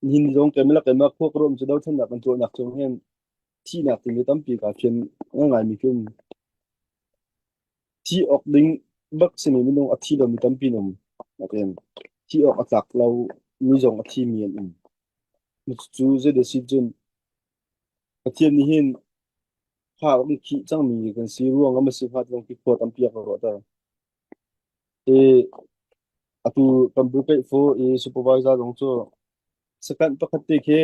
Nihin zong keimah le keimah khua ka ruah cu dothlennak kan tuahnak cung hin thihnak timi tampi kaa fian ngaingaimi khi um. Thi awk ding bak simi minung a thi lomi tampi an um. Nakin thi awk a tlak lo mi zong a thimi an um. Cucu zeidah si cun Pathian nih hin kha a kan khih cangmi kan si ruang ah maw si hnga ti zong khi khua tampi a ka ruahter. I atu kan brigade fu i supervisor zong cu second pakhat te khi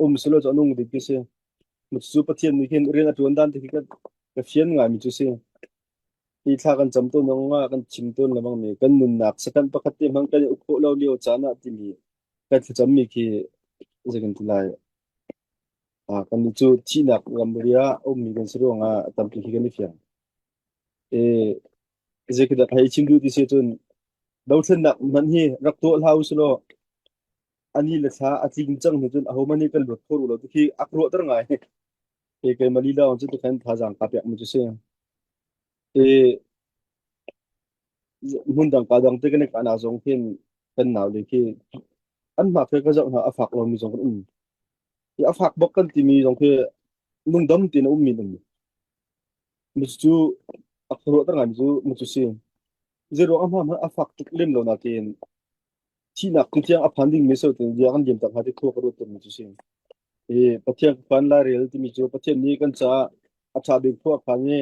um selaw cu a nung ding khi si. Cucu Pathian nih khin rian a ṭuan dan te khi ka fian ngaimi cu si. Hi thla kan cam tawn zong ah kan chim tawn lengmang mi kan nunnak second pakhat te hmang kan i uk khawh lo lio caan ah timi kan thlacammi khi zei kan ti lai. Kannih cu thihnak ramri ah a ummi kan si ruangah tampi khi kan i fiang. I zei khi dah ka hei chim duh ti si cun dothlennak hmanh hi rak tuah hlah u silaw a ni le thla a tling cang hnu cun ahohmanh nih kan luat kho rih lo ti khi a ka ruahter ngai. Hi keimah lila cu tikhan thazaang kaa pek mi cu si. I hmundang kaa dang te kan i kahnak zong khin kan naule khi an hmak khi ka zoh hna a fak lomi zong kan um. I a fak bak kan timi zong khi lungdam tein a ummi an um. Cu a khuaruahter ngaimi cu cu si. Zeiruang ah hmanh a fak tuk lem lo nain thihnak tiang a phan dingmi si lo bia kan liam tak hnga ti khua ka ruat tawnmi cu si. I Pathian khan lairel timi cu Pathian nih kan caah a ṭha bik khua khan i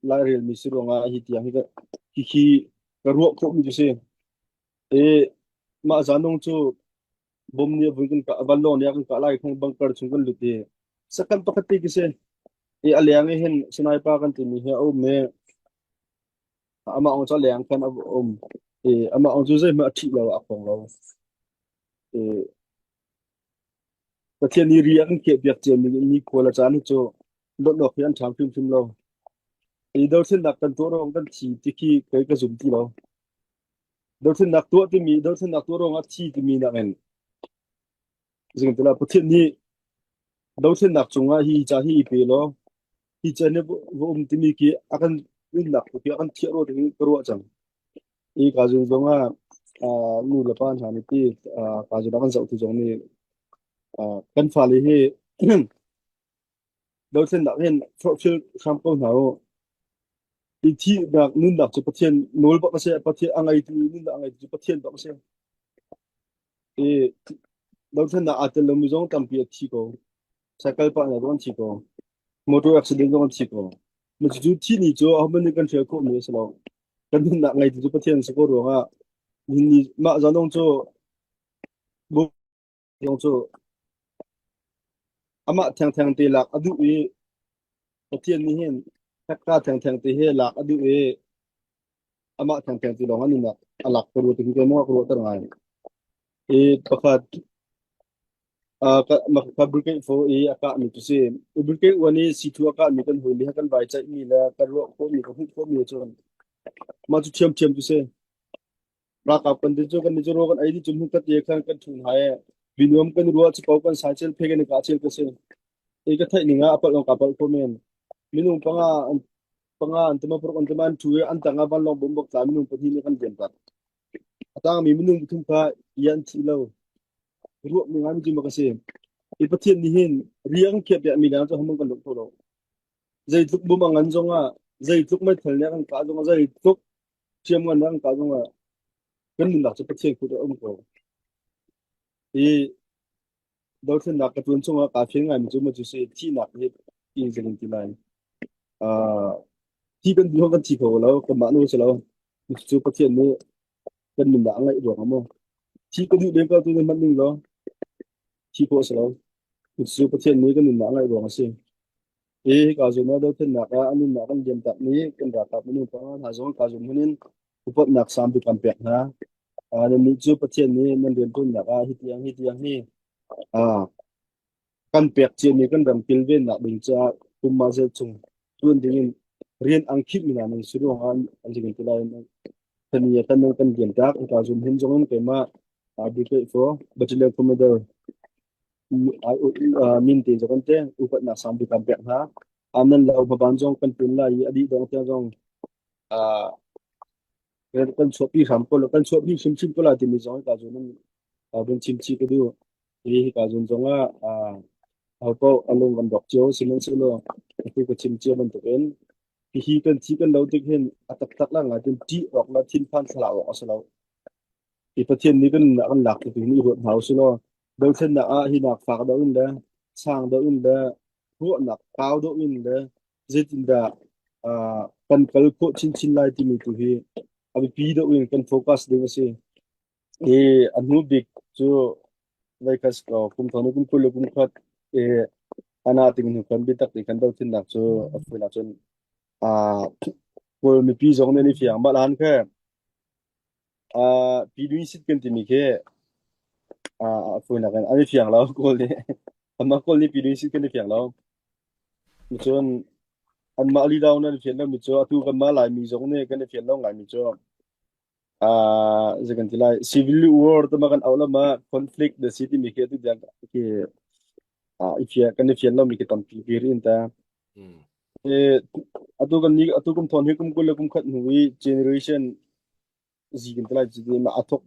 lairelmi si ruangah hi tiang hi hi ka ruah khawhmi cu si. I mah zanong cu bom nih a vui kan kah vanlawng nih a kan kah lai khan bunker chung kan lut i sakhan pakhat te khi si. I a leng i hin sniper kan timi hi a um i amah ong cu a leng khan a um. I amah ong cu zeihmanh a ṭhih lo a khong lo. I Pathian nih ri a kan khiahpiak ciami mi khua le caan hi cu lonh awk hi an ṭham hrimhrim lo. I dothlennak kan tuah ruang kan thi ti khi kei ka zum ti lo. Dothlennak tuah timi dothlennak tuah ruangah thi timi nakin zingtala Pathian nih dothlennak cungah hi ca hi i pe law hi ca nih va um timi khi a kan nunnak tu khi a kan thiah rua ding ka ruah cang. I ka zun zong ah nu le pa hna nih ti ka zun ah kan zoh tu zong nih kan fale hi dothlennak hin forhfial hram ko hna u. I thihnak nunnak cu Pathian nawl bak a si. Pathian a ngeitu nunnak a ngeitu cu Pathian bak a si. I dothlennak aa tel lomi zong tampi a thi ko. Cycle pah hna zong an thi ko. Motor accident zong an thi ko. Cucu thi ni cu ahohmanh nih kan hrial khawhmi a si lo. Kan nunnak ngeitu cu Pathian a si ko ruangah nihin ni mah zan cu zong cu amah thengtheng te lak a duh i Pathian nih hin hekka thengtheng te hi lak a duh i amah thengtheng te lawng a nunnak a lak ka ruat hi keimah ka ruahter ngai. I pakhat ka brigade fo i a kahmi cu si. I brigade uan i C2 a kahmi kan hawile he kan vai ceihmi le kan ruah khawhmi ka hmuh khawhmi cun mah cu ṭhiamṭhiam cu si. Ralkap kan ti cu kan ni cu rawl kan ei dih cu hmun khat te khan kan ṭhu hna i binuam kan i ruah capo kan sai cel phe kan i kah cel ka si. I ka theih ning ah a palh lawng kaa palh kho men. Minung panga an panga an tama paruk an tama an ṭhu i an tang ah vanlawng bom bak tla minung pahnih nih kan liam tak. A tangmi minung pathum kha ia an thi lo. Ruah mi ngai cu ka si. I Pathian nih hin riang khiah piak mi dang cu hamang kan lung kho lo. Zeitluk bum a ngan zong ah, zeitluk meithal nih a kan kah zong ah, zeitluk hriam ngan nih a kan kah zong ah kan nunnak cu Pathian kut ah a um ko. Hi dothlennak ka tuan chungah kaa fian ngaimi cu maw cu si thihnak hi ti in kan ti lai. Uh, thi kan duh kan thi kho lo, kanmah nu si lo. Cu Pathian nih kan nunnak a ngaih ruang ah maw. Thi ka duh deng ko tu hmanh ning law thi khawh si lo. Cu Pathian nih kan nunnak a ngaih ruang a si. Hi hika zawn ah dothlennak ah a nunnak kan liam takmi kan ralkap minung panga hna zong ka zawn hmun in upatnak sangbik kan pek hna. Nannih cu Pathian nih nan rianṭuannak ah hi tiang hi tiang hi kan pek ciami kan ram kilvennak ding caah kum mazel chung ṭuan dingin rian ang khimmi hna nan si ruangah an si kan ti lai. Thani kan kan liam tak. Hika zawn hmun zong in keimah Brigade for Battalion Commander min te zong kan te upatnak sangbik kan pek hna. Nan lo hmaban zong kan ṭun lai i a dih dong tiang zong kan chuahpi hram ko kan chuahpi hrimhrim ko lai timi zong ka zu nan vun chim chih ka duh. Hi hika zawn zongah ahopaoh a lung kan rawk cio. Sihmanhsehlaw atu ka chim cia bantukin hihi kan thi kan lo tik hin a taktak la ngai cun ṭih awk le thinphan thlalak awk a si lo. Hi Pathian nih kan nunnak kan lak tik hin i ruat hna u sih law dothlennak ah hi nak fak deuh in le sang deuh in le ruahnak kau deuh in le zeitindah kan kal khawh chinchin lai timi tu hi a biapi deuh in kan focus ding a si. I a hnu bik cu voikhat kum thong kum 20 le kum khat i ana ting hnu khan biatak ti khan dothlennak cu a fuinak cun Kawl mipi zong nih an i fiang. Mah lan khe Pidui sit kan timi khi a fuinak in an i fiang lo Kawl nih. Anmah Kawl nih Pidui sit kan i fiang lo. Cun anmah lila nan i fian lomi cu atu kanmah Laimi zong nih kan i fian lo ngaimi cu zei kan ti lai civil war tama kan auh lama conflict the si timi khi atu tiang khi i fian kan i fian lomi khi tampi bir in ta. Atu kan ni atu kum thon hi kum 20 le kum khat hnu i generation Z kan ti lai cu ma athok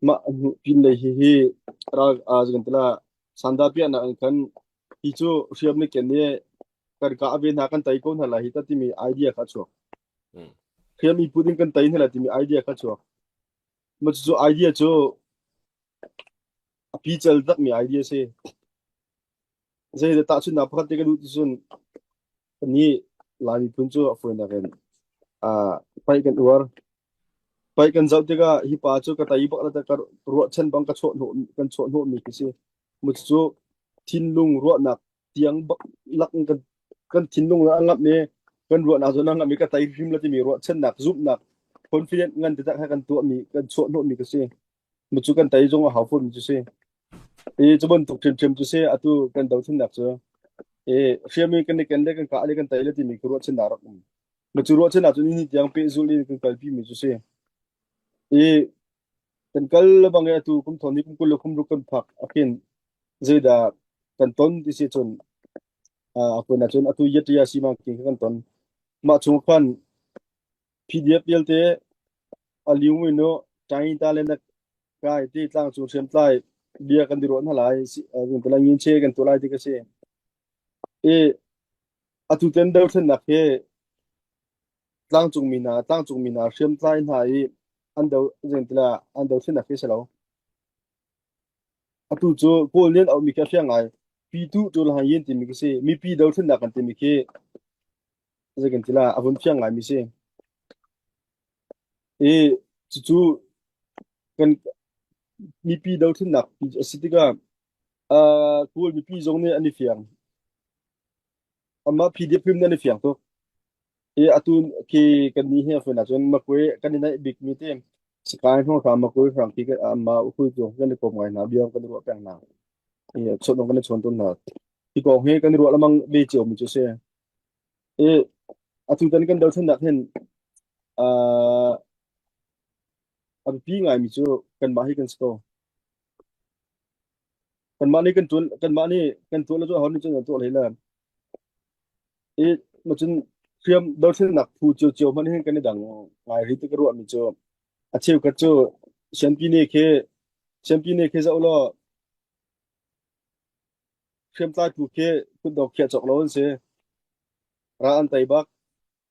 ma hnu pin lei hi hi ral zei kan ti la sanda piah nak in khan hi cu hriam ne ken ne kan ka ave hna kan tai ko hna lai hi ta timi idea kha chuak. Hriam i put in kan tai hna lai timi idea kha chuak. Ma cu idea cu a pical takmi idea si. Zei dah tahchunhnak pakhat te ka duh ti cun kannih Lai miphun cu a fawinak in paih kan uar. Paih kan zoh tikah hi pa cu ka tei bak la ka ruahchan bang ka chawhhnawh kan chawhhnawhmi khi si. Mu cu thinlung ruahnak tiang bak lak in kan kan thinlung a ngamh i kan ruahnak zawn a ngamh i ka tei hrim la timi ruahchannak zumhnak confident ngan taktak he kan tuahmi kan chawhhnawhmi ka si. Mu cu kan tei zong a hau fawnmi cu si. I cu bantuk ṭhiamṭhiam cu si atu kan dothlennak cu. I hriam in kan i ken le kan kah le kan tei le timi khi ruahchannak rak um. Mu cu ruahchannak cu nihin tiang pehzulh in kan kalpi mi cu si. I kan kal lebang i atu kum thon hi kum 20 le kum ruk kan phak ahkhin zeidah kan ton ti si cun a kun ahcun atu yatia simang king kha kan ton. Mah chung khan PDF vialte a liu nu Taing ta le na kai ti tlang cung hriamtlai bia kan i ruah hna lai ngun che kan tuah lai ti ka si. I atu ten dothlennak hi tlangcung mi hna tlangcung mi hna hriamtlai hna i an do zengtila an dothlennak hi si lo. Atu cu Kawl nih an auhmi khi a fiang ngai. Pitu ṭul han yin timi khi si. Mipi dothlennak kan timi khi zei kan ti la a vun fiang ngaimi si. I cucu kan mipi dothlennak a si tikah Kawl mipi zong nih an i fiang. Amah PDF hrim nih an i fiang tuk. I atu khi kan nih hi a fawi cun Makwe kan i naih bikmi te Sakae hrawng hram Makwe hrang khi amah hui cu kan i kom ngai hna bia kan i ruah peng hna. I chawnh kan i chawn tawn hna. Hi kong hi kan i ruah lengmang ve cio mi cu si. I atu tan kan dothlennak hin a biapi ngaimi cu kanmah hi kan si ko. Kanmah nih kan ṭuan kanmah nih kan tuah le cu aho nih cun an tuah hlei le. I macun hriam dothlennak phu ciocio hmanh hin kan i dang ngai rih ti ka ruahmi cu a cheukhat cu Sianpi ne khi Sianpi ne khi zoh law hriamtlai phu khi kutdok khiah cawk lo an si. Ral an tei bak.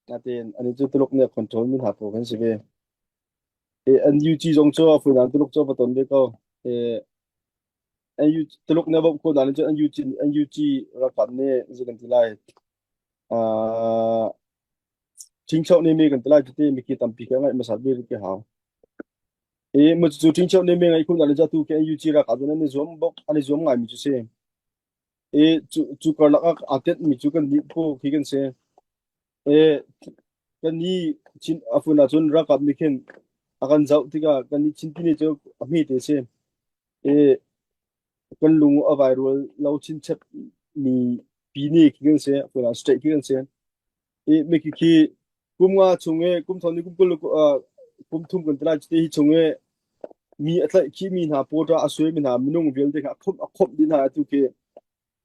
Nain ani cu Tuluk nih a control mi hna pawl kan si ve. I NUG zong cu a funan Tuluk cu a va ton ve ko. I NUG, Tuluk nih a bawmh khawh nain cun NUG, NUG ralkap nih zei kan ti lai uh, ṭhingcho nih mi kan ti lai cuti miki tampi khi a ngaih hmasat ve ki hau. I mu cu ṭhingcho nih mi ngaih khun nain cu atu khi NUG ralkap cu an i zuam bok an i zuam ngaimi cu si. I cu cu karlak ah aa tenh mi cu kan nih phu khi kan si. I kan nih Chin a fun ahcun ralkap nih khin a kan zoh tikah kan nih Chinpi nih cu a hme te si. I kan lung a vai rual lo chinchep mi pi nih khi kan si. A fun ah state khi kan si. I mikhi khi kum nga chung i kum thong ni kum 20 kum thum kan ti lai cuti hi chung i mi a tlaih khih mi hna pawṭa a suai mi hna minung vialte kha a khomh a khomh dih hna atu khi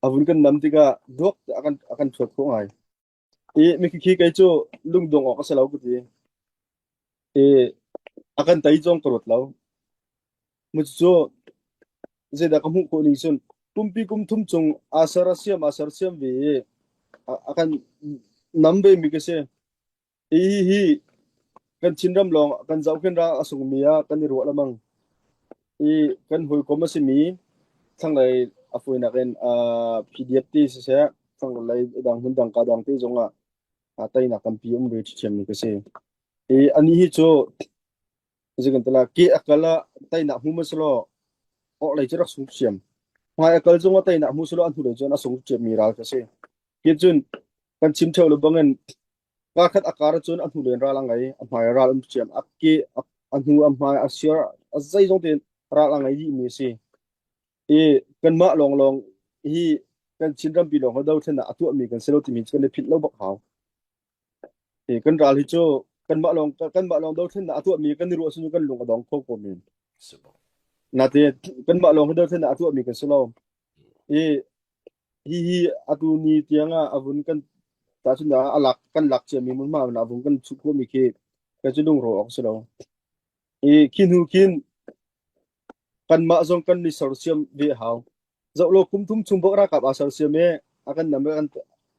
a vun kan nam tikah duak a kan a kan thuat khawh ngai. I mikhi khi kei cu lungdong awk a si lo ka ti. I a kan tei zong ka ruat lo. Mu cu. Zeidah ka hmuh khawh ning cun pumpi kum thum chung aa ser a siam aa sersiam ve i a kan nam ve mi ka si. Hi hi kan Chinram lawng kan zohkhenh ra a sungmi ah kan i ruah lamang. I kan hawikom a simi thlanglei a fawinak in PDF ti siseh thlanglei dang hmun dang ka dang te zongah teinak tampi um ve ṭhiammi ka si. I anih hi cu zeikan tala ke a kal ah teinak hmu ma selaw orhlei cu rak sung ṭhiam. Hmai a kal zongah teinak hmu selaw a hnulei cun a sung ṭhiammi ral ka si. Hi cun kan chim ṭheo lo bangin Kakhat a kar ahcun a hnulei ral a ngei, a hmai ah ral um ṭhiam, a ke, a hnu, a hmai, a sir, a zeizong tein ral a ngei dihmi a si. I kanmah lawnglawng hi kan Chin rampi lawng hi dothlennak a tuahmi kan si lo timi cu kan i philh lo bak hau. I kan ral hi cu kanmah lawng kanmah lawng dothlennak a tuahmi kan i ruah ahcun kan lung a dong kho ko men. Natin kanmah lawng hi dothlennak a tuahmi kan si lo. I Hihi atu ni tiang ah a vun kan tahchunhnak ah a lak kan lak ciami hmunhma in a vung kan chuh khawhmi khi ka cu lungrawh awk a si lo. I khi hnu khin kanmah zong kan i sersiam ve a hau. Zoh law kum thum chung bak ralkap aa sersiam i a kan nam i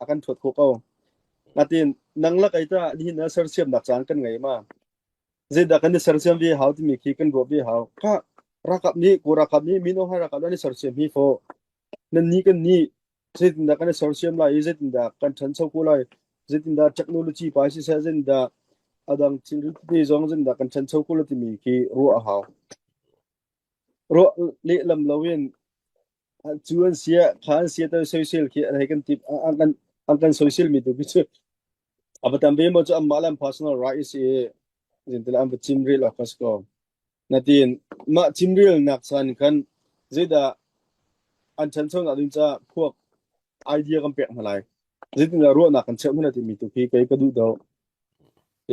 a kan ṭhuat khawh ko. Natin nang le kei tah nihin ah sersiamnak caan kan ngei ma? Zeidah kan i sersiam ve hau timi khi kan ruah ve hau. Khah ralkap nih Kawl ralkap nih Min Aung Hlaing ralkap an i sersiam hi fawh. Nannih kan nih zeitindah kan i sersiam lai i zeitindah kan ṭhancho ko lai, zeitindah technology pai siseh, zeitindah a dang thilri tete zong zeitindah kan ṭhancho ko lai timi khi ruah a hau. Ruah lehlam loin cu an sia, kha an sia te soisel khi an hei kan tip, an kan an kan soisel mi tu khi cu a va tam ve maw cu anmah le an personal right si i zeitindah an va chim rih lo ka si ko. Natin mah chimrelnak chan khan zeidah an ṭhanchonak ding caah phuak idea kan pek hna lai. Zeitindah ruahnak kan cheuh hna timi tu khi kei ka duh deuh.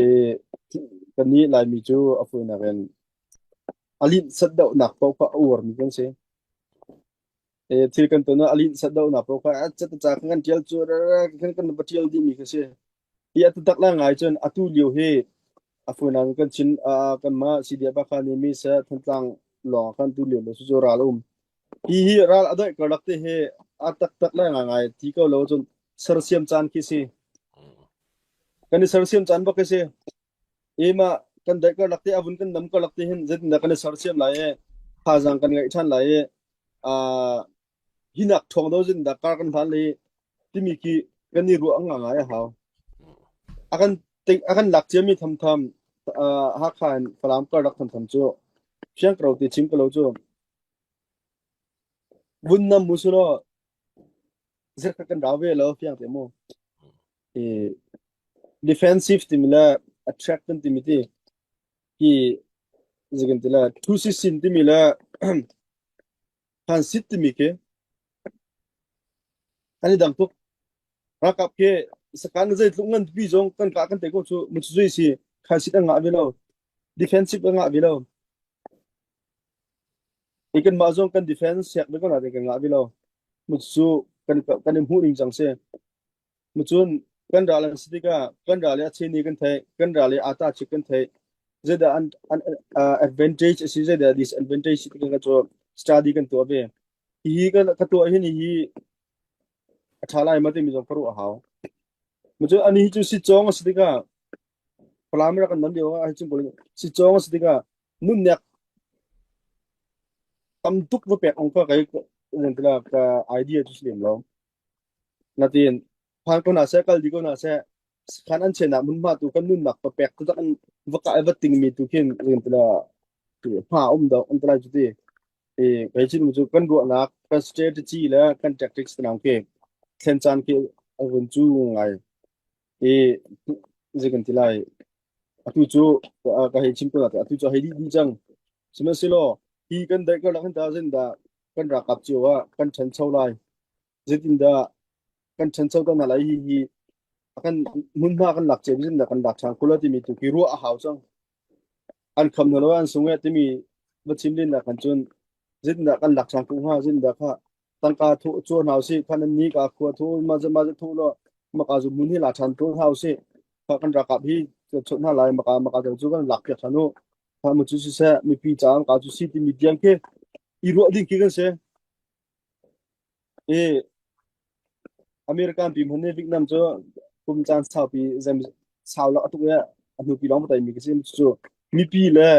I kannih Laimi cu a fawinak in a linh sat deuhnak paoh kha a uarmi kan si. Thil kan ton ah a linh sat deuhnak paoh kha a cat ca kan ṭial cu kan kan va ṭial dihmi kha si. Hi a taktak la ngai cun atu lio hi a funan kan chin kanmah CDF Hakha nih mi seh Thantlang lawng kan tu lio lo cu ral um. Hi hi ral a doih karlak te hi a taktak le ngai ngai ti ko lo cun sersiam caan khi si. Kan i sersiam caan bak khi si. Ima kan daih karlak te avun kan nam karlak te hin zeitindah kan i sersiam lai i thazaang kan ngeih ṭhan lai i hinak ṭhawng do zin dah kar kan hlan le timi khi kan i ruah nga ngai a hau. A kan a kan lak ciami thamtham Hakha in Falam karlak thamtham cu fiang ko ti chim ko lo cu vun nam mu su law zirkha kan rau ve lo fiang te mu. I defensive timi le attack kan timi ti hi zikin ti le thu si sin timi le Transit timi khi an i dang tuk. Ralkap khi sakan zeitluk ngan pipi zong kan kah kan tei ko cu mucuzui si transit an ngah ve lo. Defensive an ngah ve lo. I kan mah zong kan defense siak ve ko na kan ngah ve lo. Mucu kan kan i hmuh ning cang si. Mucun kan ral an si tikah kan ral i a cheni kan theih, kan ral i ata chik kan theih. Zeidah an, an uh, advantage a si, zeidah disadvantage si tikah cu study kan tuah ve. Hihi ka, ka tuah hin hi a ṭha lai ma timi zong ka ruah a hau. Mucun ani hi cu sicawng a si tikah Falam rak kan nam lio ah hi cung sicawng a si tikah nunnek tam tuk va pek ong ka kai ka idea cu si lem lo. Natin phan ko hna seh, kal dih ko hna seh, sakhan an chiahnak hmunhma tu kan nunnak papek taktak an va kah i va tingmi tu khin tila hma um deuh an ti lai cu ti. I kei chin cu kan ruahnak, kan strategy le kan tactics tenang khi thlen caan khi a vun cu ngai. I zei kan ti lai, atu cu ka hei chim ko na atu cu hei dih dih cang. Sihmanhsehlaw hi kan daih karlak hin ta zindah kan ralkap cio ah kan ṭhancho lai. Zeitindah kan ṭhancho kan hna lai hi hi a kan hmunhma kan lak cia zindah kan lak ṭhan kula timi tu khi ruah a hau cang. An kham hna lo an sung eh timi va chim len nak kan cun zeitindah kan lak ṭhan ku hnga zindah kha tangka thu chur hna usih khan an ni ka khua thu ma ma thu lo maka zu mun hi la ṭhan tu hna usih kha kan ralkap hi chot hna lai maka maka cu kan lak piak ṭhan u kha mu cu siseh mipi caang ka cu si timi tiang khi. I ruah ding khi kan si. I American pi hmun nih Vietnam cu kum caan saupi zem sau lak atuk i a hnupi lawng tai mi ka si cu mipi le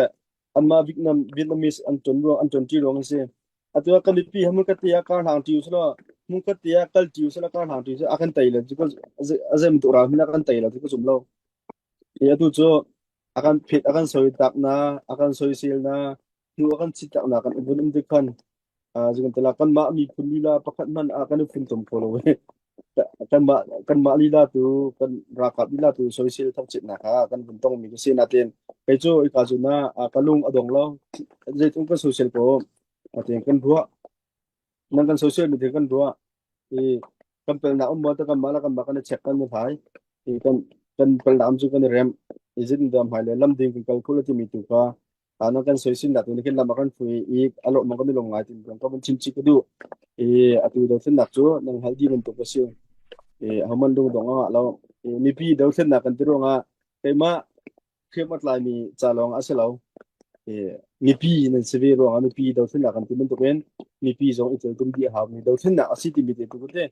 anmah Vietnam Vietnamese an ton ruang an ton ṭi ruang a si. Atu ah kan mipi he hmun khat te ah kar hlang ṭi usila hmun khat te ah kal ṭi usila kar hlang ṭi usila a kan tei le cu a zem tuk ral hmanh a kan tei lo cu ka zum lo. I atu cu a kan phet a kan soi tak na a kan soisel na hnu a kan chit tak na kan vun um tik khan zikan tala kanmah miphun lila pakhat hmanh ah kan i funtom kho lo i kanmah kanmah lila tu kan ralkap lila tu soisel thangchiatnak ah kan vun tong mi ka si natin kei cu ika cu na ka lung a dong lo zeitluk kan soisel ko natin kan ruah nan kan social media kan ruah i kan pelnak um maw ta kan mah la kan mah kan i check kan i hlai i kan kan pelnak um cu kan i rem i zin dam hai le lam ding kan kal khul timi tu kha nan kan soisin nak tu ni khin lam a kan fui i a lawh mang kan i lawm ngai tin kan kan chim chi ka duh i atu dothlennak cu nang hal di bantuk a si i ahoman lung dong a lo i mipi dothlennak kan ti ruangah keimah hriam a tlaimi ca lawng a si lo. I mipi nan si ve ruangah mipi dothlennak kan ti bantukin mipi zong i teltum dih a hau mi dothlennak a si timi te tu te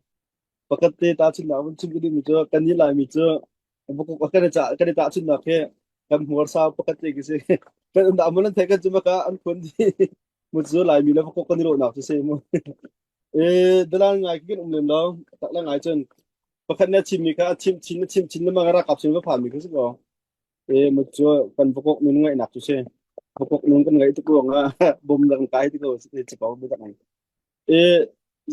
pakhat te tahchunhnak vun chim ka duhmi cu kan nih Laimi cu kan i cah kan i tahchunhnak hi kan hmuar sau pakhat te khi si kan um dah mun an theih kan cu maka an khuan di mu cu Laimi le vakok kan i rawhnak cu si mu e dalan ngai khi kan um lem lo tak la ngai cun pakhat na chimmi kha a chim chin na chim chin lemang rakap sin va phan mi kha si ko E mu cu kan vakok nun ngaihnak cu si. Vakok nun kan ngaih tuk ruangah bom dang kai ti ko si ko bi tak E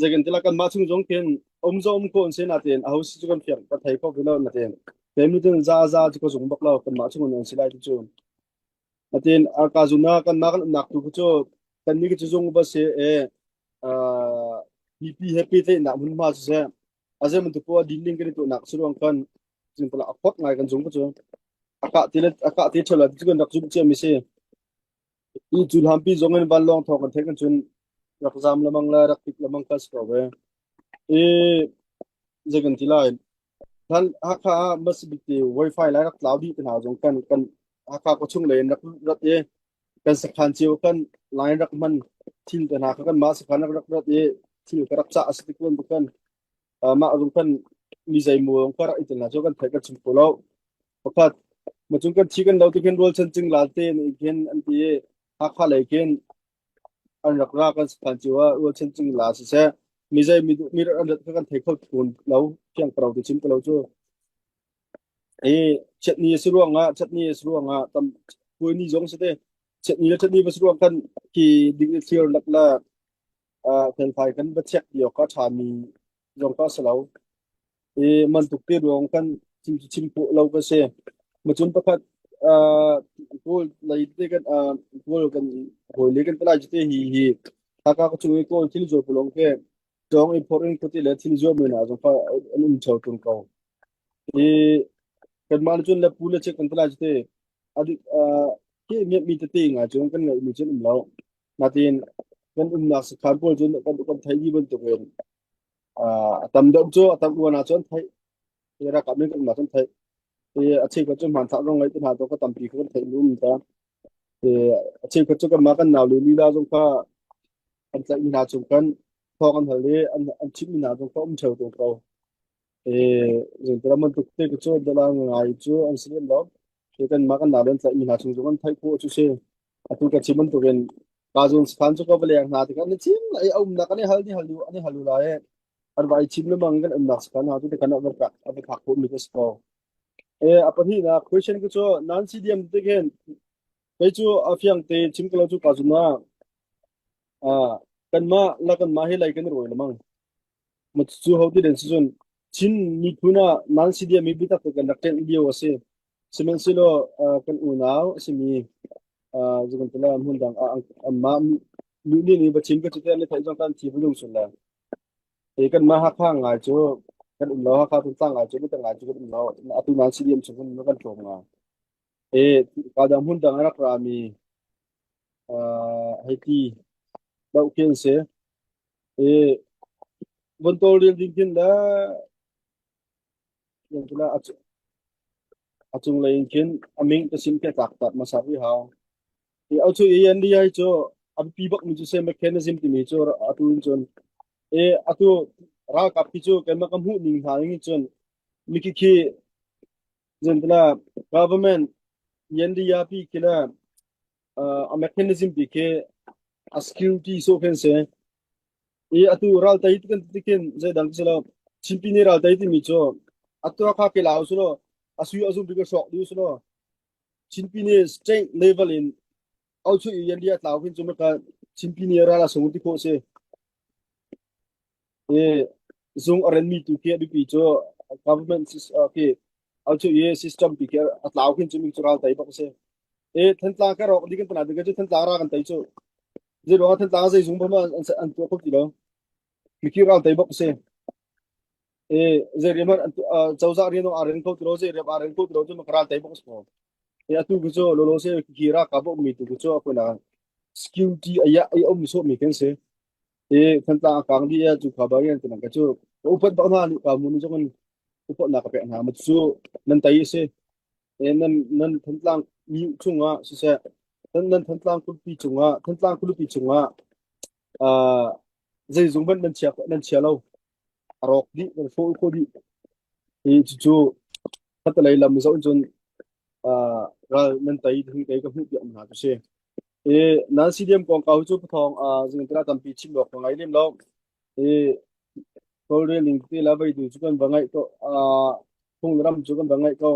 zeikan tila kan mah chung zong khin um zo um ko se na ten a ho si cu kan fiang ka thei kho ve lo na ten te mi tin za za cu ko zung bak lo kan mah chung an si lai ti cu natin ka zuna kan mah kan umnak tu cu kan ni cu zung ba se e mipi he pehtlaihnak hmunhma cu seh a zei bantuk poah din ding kan i tuahnak si ruang kan zingpala a khot ngai kan zung cu a kah ti le a kah ti ṭheo la ti cu kan rak zumh cia mi si i cu hlampi zong in vanlawng thawng kan theih kan cun rak zam lamang le rak tik lamang ka si ko ve i zei kan ti lai Than Hakha ah masibiti wifi lai rak tlau dih te hna zong kan kan Hakha khuachung lei in rak rat i kan sakhan cio kan line rak hman thil te hna kha kan mah sakhan rak rak rat i thil ka rak cah a si tik bantuk kan mah zong kan mi zeimaw zong ka rak i tel hna cu kan theih kan chim ko lo pakhat ma cung kan thi kan lo ti khin rual chan cing lal te nih khin an ti i Hakha lei khin an rak ra kan sakhan cio ah rual chan cing la siseh mi zei mi duh mi an rat kha kan thei kho tawn lo fiang ko ti chim ko lo cu I chiatni a si ruangah chiatni a si ruangah tam puai zong si te chiatni le chiatni va si ruang kan khi ding thlir lak le felfai kan va check ti awk a ṭhami zong ka si lo. I man tuk te ruang kan chim chim khawh lo ka si. Macun pakhat kawl lei te kan kawl kan hawi le kan palai te hi hi Hakha ka chung i kawl thil zuar pulong ke tawng i phor in khuati le thil zuar mi hna zong fa an um theo tung ko. I kanmah nih cun le pu le chek kan palai te adik khi mi tete ngai cun kan ngeih mi cun um lo. Natin kan umnak sakhan pawl cun kan kan thei dih bantuk in a tam deuh cu a tam uan ah cun theih i rakap nih kan umnak cun theih i a cheukhat cu hmanthlak zong ngei te hna to ka tampi kha kan theih lu um ta i a cheukhat cu kanmah kan nau le lila zong kha an tlaih mi hna chung khan thawng an hal i an an chimh mi hna zong kha um theo ko. E zingtara bantuk te cu dala ngai cu an si lem lo. Ke kan mah kan nau len tlaih mi hna chung zong an theih khawh cu si. Atu ka chim bantukin ka zun sakhan cu ka va leng hna tikah na chim ai a umnak an i hal ni hal an i hal lai an vai chim lemang kan umnak sakhan ha tu te kan a va a va phak khawh mi ka si ko. E a pahnihnak question ku cu nan CDM te khin kei cu a fiang te chim ko lo cu ka zun ah kanmah la kanmah hi lai kan i rawi lemang. Cu ho ti den si cun Chin miphun ah nan si dia mi biatak te kan rak ṭenh lio a si. Sihmanhsehlaw kan unau a simi zukan tala hmun dang ah anmah lu nih va chim ka cu te an i theih zong kan thi bulung sun le. E kan mah Hakha ngai cu kan um lo Hakha Thantlang ngai cu biatak ngai cu kan um lo atu nan si diam chung kan kan tlawm ngai. E ka dang hmun dang a rak rami hei ti doh khi an si. I von tawlrel ding khin le a cunglei in khin a ming ka sim ke tlak tak hmasa rih hau. Hi au chu i an li ai cu. A biapi bak mi cu se mechanism timi cu atu in cun e atu ralkap khi cu keimah ka hmuh ning hna ning cun miki khi zentala government yandiya pi khi la a mechanism pi khi a security so khin se i atu ral tei kan ti khin zeidang si lo Chinpi nih ral tei timi cu atu kha ke lau su lo asui azum bi ka sok du su lo Chinpi nih state level in au chu i yandia tlau khin cu maka Chinpi nih ral a sung ti khawh si i zung a renmi tu khi a biapi cu government khi au chu i system pi khi a tlau khin cu mi cu ral tei bak si e Thantlang ka rawk di kan tana ding cu Thantlang ra kan tei cu zei ruangah Thantlang zei zung phama an an tuah kho ti lo mikhi ral tei bak si e zei rian an cozah rian a ren kho ti lo zei rian a ren kho ti lo cu ral tei bak si ko e atu ku cu lolo se ki ra ka bo mi tu ku cu akuna security aya ai om so mi kan si e Thantlang a kang di ya cu kha ba rian kan ka cu upat bak na ni ka mun jong upat na ka pe na ma cu nan tai si nan nan Thantlang mi chungah siseh nan nan Thantlang khuapi chungah Thantlang khualipi chungah uh, zeizung hmanh nan chia nan chia lo a rawk dih nan hrawl kho dih i cucu khatalei lam zoh cun uh, ral nan tei ding kei ka hmuh piak hna cu si i nan CDM kongkau cu pathawng uh, zingtala tampi chim awk ka ngai lem lo i tawlrel ning te la vei tu cu kan va ngaih to uh, phung ram cu kan va ngaih ko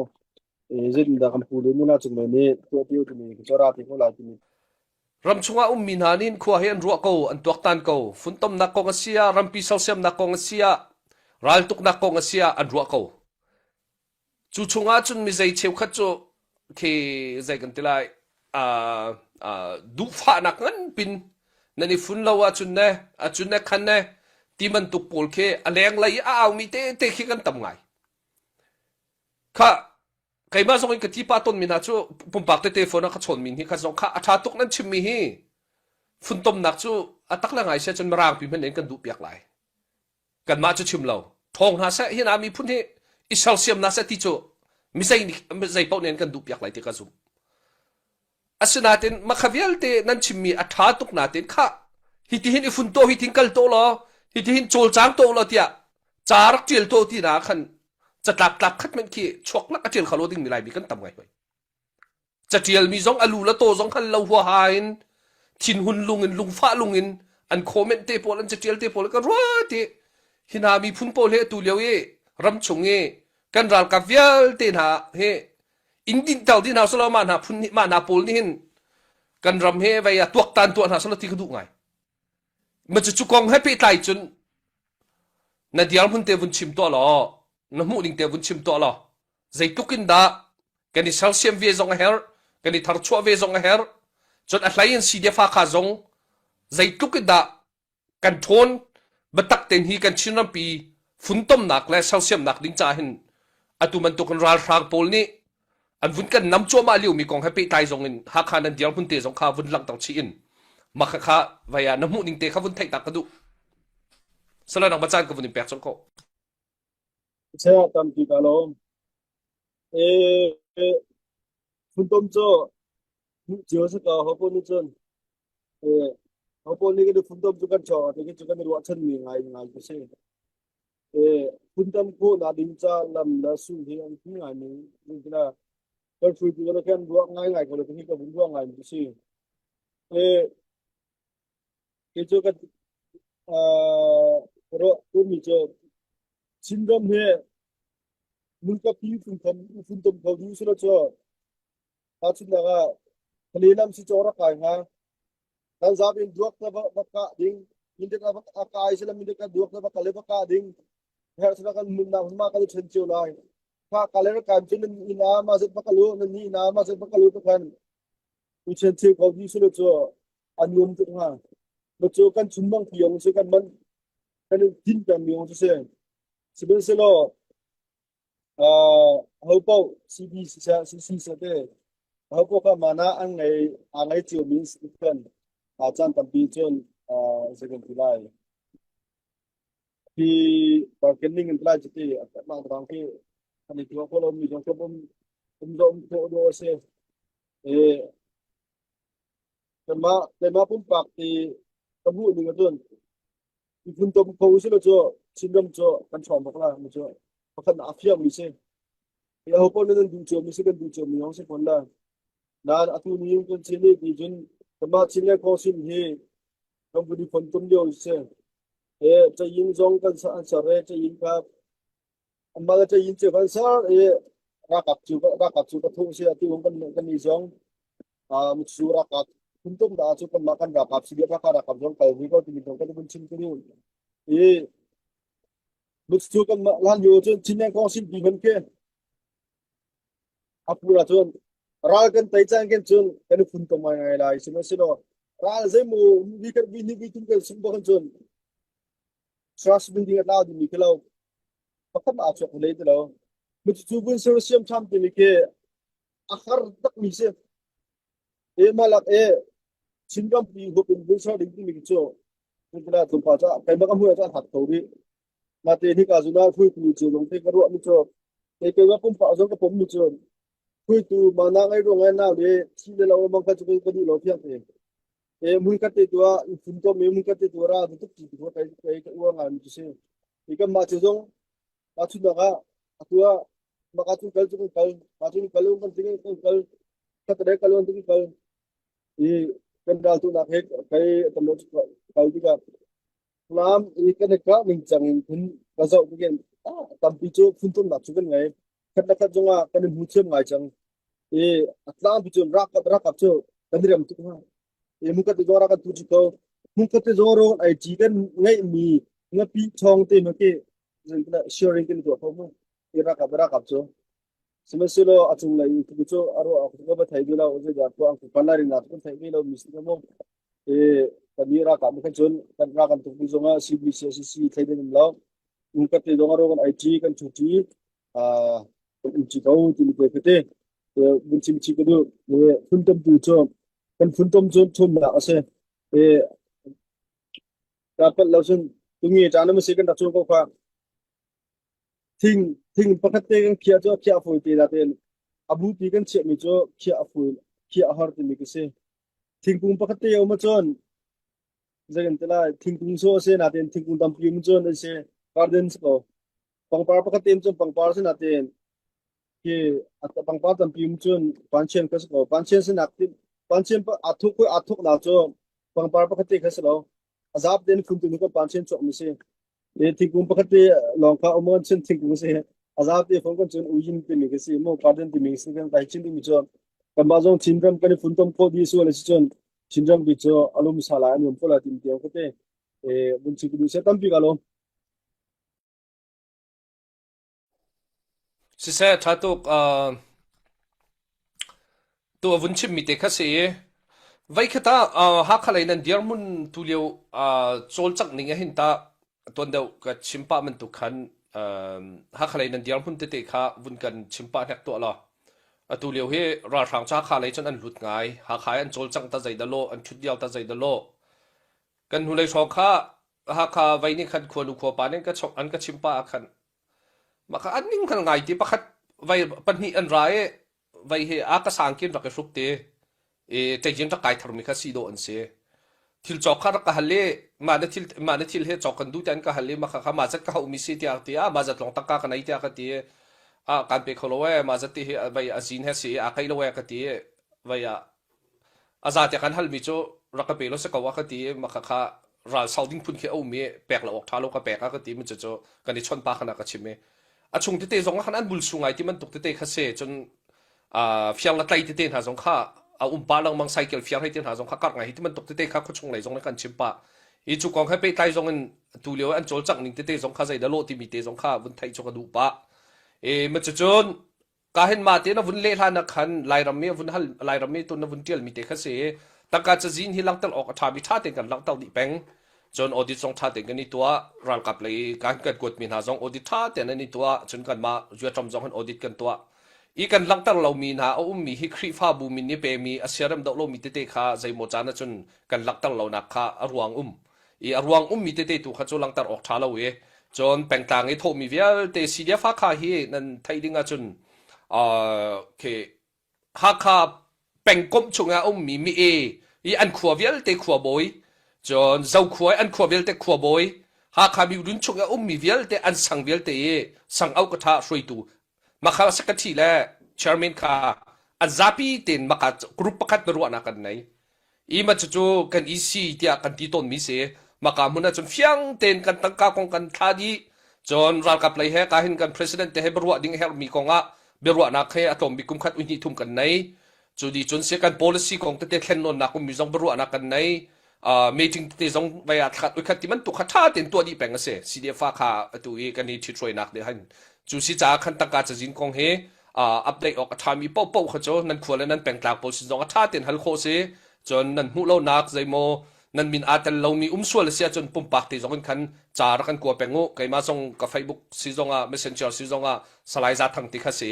i zeitindah kan pu le nuna cung le nih tuah tiu timi ka chora ti ko lai timi Ram chungah ummi hna nih khua hi an ruah ko, an tuaktan ko. Funtomnak kong a si ah, rampi sersiamnak kong a si ah, raltuknak kong a si ah an ruah ko. Cu chungah cun mizei cheukhat cu khi zei kan ti lai, uh, uh, duhfahnak nganpin nan i fun lo ahcun ne, acun ne khan ne, ti bantuk pawl khi a lenglei i a aumi te te khi kan tam ngai. Kha keimah zong in ka tipa tonmi hna cu pumpak tete phone ah ka chawnmi hi kha zong kha a ṭha tuk nan chimmi hi funtomnak cu a tak le ngai sia cun mirang pi hmanh in kan duh piak lai. Kanmah cu chim lo. Ṭhawng hna seh hi hna miphun hi i sersiam hna seh ti cu mizei nih zei paoh nih an kan duh piak lai ti ka zumh. Asinain makha vialte nan chimmi a ṭha tuk nain khah hitihin i fun tuah hitihin kal tuah law hitihin cawlcang tuah law tiah ca rak ṭial tuah ti na khan catlap tlap khat hmanh khi chuak lak a ṭial kho lo dingmi Laimi kan tam ngai hoi. Caṭialmi zong a lu le taw zong khan lo huaha in thinhun lung in lungfah lung in an comment te pawl an caṭial te pawl ka ruat i hi hna miphun pawl hi atu lio i ramchung i kan ralkap vialte hna hi in dinhter dih hna selaw mah hna phun nih mah hna pawl nih hin kan ram hi vei ah tuaktan tuah hna selaw ti ka duh ngai ma cu cu kong he pehtlai cun na dirhmun te vun chim tuah law na hmuh ning te vun chim tuah law zeitluk in dah kan i sersiam ve zong a herh kan i tharchuah ve zong a herh cun a hlei in CDF kha zong zeitluk in dah kan ṭhawn biatak tein hi kan Chin rampi funtomnak le sersiamnak ding caah hin atu bantukin ralhrang pawl nih an vun kan nam cuahmah liomi kong he pehtlai zong in Hakha nan dirhmun te zong kha vun langhter chih in mah kha vai ah na hmuh ning te kha vun theih ta ka duh. Sala nang caan ka vun in pek cang ko. Saya tampi ka lawm. E funtom cu hmuh cio si ko ho pawl nih cun e ho pawl nih kan funtom cu kan chawng ah cu kan i ruahchan mi ngai ngai cu si. E funtom khawhnak ding ca lam le sul hi an phi ngai mi tina kan hruaitu le kan ruah ngai ngai ko le hi ka vun ruah ngai mi cu si. E kei cu kan uh, ruah mi cu Chinram hi Mulkapi funtom kho ding sila cu tahchunhnak ah Kale lam si cawk rak kai hnga. Kan zapi in duak na va kah ding. Mindat a kai sila mindat ka duak na va kal i va kah ding. Herh sila kan nunnak hma kan i ṭhen cio lai. Kha kale rak kai cun nan inn ah ma zat va kal u, nan ni inn ah ma zat va kal u khan u ṭhen cio kho ding sila cu a nuam tuk hnga. Ma cu kan chunmang pi ong si kan man kan in tin peng mi ong cu si. Sihmanhsehlaw uh, ho paoh CB siseh CC siseh te ho paoh kha mana an ngei aa ngei cio mi si khan aa caan tampi cun uh, zei kan ti lai hi bargaining in lai cuti mah rang khi an i tuah kho lo mi zong um um zong khawh do a si e. Keimah keimah pumpak ti ka hmuh ning ahcun miphun tom kho usih law cu Chinram cu kan ṭhawng bak la mi cu pakhat a fiang mi si. Aho paoh nih nan duh cio mi si kan duh cio mi zong si fawn la. Nain atu ni kan Chin nih ti cun kanmah Chin le Kawngsin hi kan vun i fontom lio si. E cayin zong kan an ser i cayin kha anmah le cayin cu kan ser i ralkap cu ralkap cu ka thuh si atu kan kan i zong cu ralkap phuntum dah cu kanmah kan ralkap si bia kha ralkap zong kal ve ko timi zong kan vun chim ka duh. I cu kanmah hlan lio cun Chin le Kawngsin ti hman khi A pur ahcun ral kan tei caan khin cun kan i funtom ngaingai lai. Sihmanhsehlaw ral zeimaw vi kan vi hnih vi thum kan sungh bak cun trust building a tlau dingmi khi lo pakhat mah aa chuak hlei ti lo. Cucu vun sersiam ṭhan timi khi a har takmi si. E malak e Chinram pi huap in vun ser ding timi khi cu Tupala tlawmpal ca keimah ka hmuh ah cun a hat ko rih. Natein hika zun ah hruaitu cu lungte ka ruahmi cu kei keimah pumpak zong ka pommi cu hruaitu mana ngei ruang ngai nau le thi le lo mang kha cu ka duh lo thiang te. E hmun khat te tu ah i funtom i hmun khat te tu ra tu tuk ti tu kai kai ka uar ngai mi cu si. I kan mah cu zong tahchunhnak ah atu ah maka cu kal cu kan kal ma cu kal kan ting kan kal khat kal kan ting kal i kan ral tu nak he kai kan lo kal tikah Falam i kan i kah ningcang in phun ka zoh tikin tampi cu phuntumnak cu kan ngei. Khat le khat zongah kan i hmu thiam ngai cang. I a tlangpi cu rakap rakap cu kan i rem tuk hna. I hmunkhat te zong rak kan tu ko. Hmunkhat te zong ro ai ci kan ngeihmi ngapi ṭhawng te ma ki sharing kan tuah kho mu. I rakap rakap cu. Sihmanhsehlaw a cunglei i cu cu a ruah awk cu ka va thei ti lo. Zeidah tuah ang pan lai ring kan theih ve lo mi si mu. I kan nih ralkap nih khan cun kan ral kan tuk mi zongah CBC CC thleidan um lo. Ka te zong a ruah kan IT kan ṭhuṭi kan um ṭi ko timi te kha te vun chim chih ka duh. Phuntom tu cu kan phuntom cu ṭhumnak a si. I ka palh lo cun tungi ṭa na si kan rak cun ko kha. Thing thing pakhat te kan khiah cu a khiah a fawi te nain a bupi kan chiahmi cu khiah a fawi khiah a har timi ka si. Thingkung pakhat te a um ahcun zei kan ti lai thingkung sawh a si nain thingkung tampi um cun an si garden si ko. Pangpar pakhat te um cun pangpar si nain khi pangpar tampi um cun panchian kha si ko. Panchian sinak panchian aa thuk aa thuknak cu pangpar pakhat te kha si lo. A zap tein phun tu kan panchian chuakmi si. E thingkung pakhat te lawng kha um cun thingkung si. A zap te phun kan cun uyin timi ka si mo garden timi si kan kai chin timi cu kanmah zong Chinram kan i funtom khawh dih sual a si cun Chinram bi cu alum sala an um ko la tim tiang kate e vun chim ka duh se tampi ka lawm. Siseh, ṭha tuk. Uh, tu a vun chimmi te kha si i voikhat ah uh, Hakha lei nan dirhmun tu lio uh, cawlcangh ning ah hin tah tuan deuh ka chim pah bantuk khan uh, Hakha lei nan dirhmun tete kha vun kan chim pah hnek tuah law. Atu lio hi ralhrang cu Hakha lei cun an lut ngai. Hakha i an cawlcangh ta zei dah lawh, an ṭhut dial ta zei dah lawh. Kan hnulei hrawng kha Hakha vei nih khan khuanu khuapa nih an ka chok an ka chim pah ah khan mah kha an ning hngal ngai ti pakhat vei pahnih an ra i vei hi a ka sang kin rak i hruk ti i ṭeijin rak kai tharmi kha si dawh an si. Thil cawk kha rak ka hal i mah na thil mah na thil he cawk kan duh tiah an ka hal i mah kha kha mah zat ka hauhmi si tiah ti ah mah zat lawng tangka ka nei tiah ka ti i ah kaan pe kho lo ee mah zat ti hi vei a zin he si i aa keih lo ee ka ti i vei ah A zate kan halmi cu rak ka pe law si ko a ka ti i mah khakha ral sau ding phun khi a um i pek lo awk ṭha lo ka pek a ka ti mi cucu kan i chawnh pa khan a ka chim i a chung tete zong ah khan an bulsu ngai ti bantuk tete kha si cun fiang le tlai tete hna zong kha a um pah lengmang cycle fiang hei te hna zong kha karh ngai hi ti bantuk tete kha khuachung lei zong nih kan chim pah hi cu kong he pehtlai zong in tu lio an cawlcangh ning tete zong kha zeidah lawh timi te zong kha vun theih cu ka duh pah e ma cucun Ka hin mah te na vun leh hlan ah khan Lairam i a vun hal Lairam i tun na vun ṭialmi te kha si i tangka cazin hi langhter awk a ṭhami ṭha tein kan langhter dih peng. Cun audit zong ṭha tein kan i tuah. Ralkap lei kan kan kuatmi hna zong audit ṭha tein an i tuah. Cun kanmah Zuaṭam zong hin audit kan tuah. I kan langhter lomi hna a ummi hi Khrihfabu min i pemi a siarem doh lomi tete kha zeimaw caan ahcun kan langhter lonak kha a ruang um. I a ruang ummi tete tu kha cu langhter awk ṭha lo i cun pengtlang i thawhmi vialte CDF Hakha hi nan theih ding ahcun uh, khi Hakha pengkomh chungah a ummi mi-e I an khua vialte khuabawi, cun Zokhua i an khua vialte khuabawi, Hakha miudun chung i a ummi vialte an sang vialte i sang au ka ṭha hruaitu Makha secretary le chairman kha an zapi tein maka group pakhat biaruahnak kan nei. I ma cucu kan EC tiah kan ti tawnmi si. Maka hmun ahcun fiang tein kan tangka kong kan thla dih. Cun ralkap lei he ka hin kan president te he biaruah ding a herhmi kong ah biaruahnak he a tlawm bik kum khat hnih thum kan nei. Cu di cun si kan policy kong tete thlen nawnnak ummi zong biaruahnak kan nei. Meeting tete zong vai ah thlat uikhat ti bantuk kha ṭha tein tuah dih peng a si. CDF kha atu i kan i ṭhithruainak nih han cu si caah khan tangka cazin kong hi update awk a ṭhami paohpaoh kha cu nan khua le nan pengtlang pawl sin zong a ṭha tein hal khawh si. Cun nan hmuh lonak zeimaw nan min aa tel lomi um sual a si ahcun pumpak te zong in khan ca rak kan kua peng u. Keimah zong ka Facebook si zong ah Messenger si zong ah Salai Za Thang ti kha si.